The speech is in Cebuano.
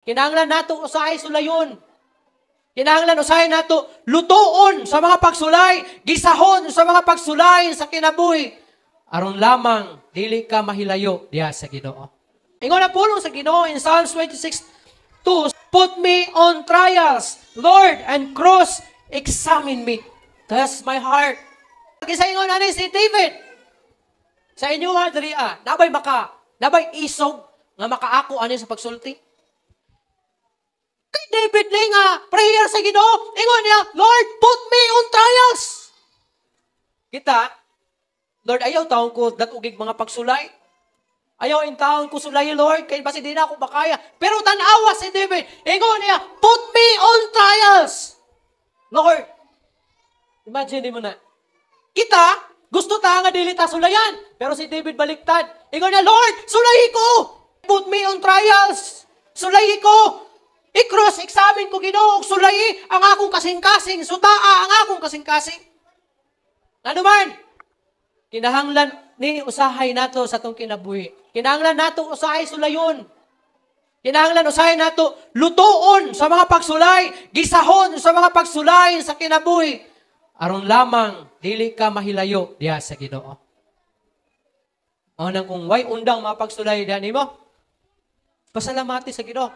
Kinahanglan nato usahay sulayon. Kinahanglan usahay nato lutuon sa mga pagsulay, gisahon sa mga pagsulay sa kinabuhi. Aron lamang dili ka mahilayo diha sa Ginoo. Ingon ang pulong sa Ginoo in Psalms 26:2, "Put me on trials, Lord, and cross examine me. Test my heart." Kinsa ingon ani si David? Sa inyo ha, diri ah, nabay isog nga makaako ani sa pagsulti? Kay David ni nga prayer sa Ginoo, ingon niya, "Lord, put me on trials." Kita, "Lord, ayaw taon ko dat-ugig mga pagsulay. Ayaw in taon ko sulay, Lord, kay basi di na ako makaya." Pero tan-awa si David, ingon niya, "Put me on trials. Lord," imagine mo na. Kita, gusto ta nga dili ta sulayan. Pero si David, baliktad. Ingon niya, "Lord, sulayi ko. Put me on trials. Sulayi ko. I-cross examine ko, Ginoo, sulayi ang akong kasing-kasing, sutaa ang akong kasing-kasing." Ano man, kinahanglan ni usahay nato sa atong kinabuhi. Kinahanglan nato usahay sulayon. Kinahanglan usahay nato lutuon sa mga pagsulay, gisahon sa mga pagsulay sa kinabuhi. Aron lamang dili ka mahilayo diha sa Ginoo. Mao nang kung way undang mga pagsulay diha nimo, pasalamati sa Ginoo.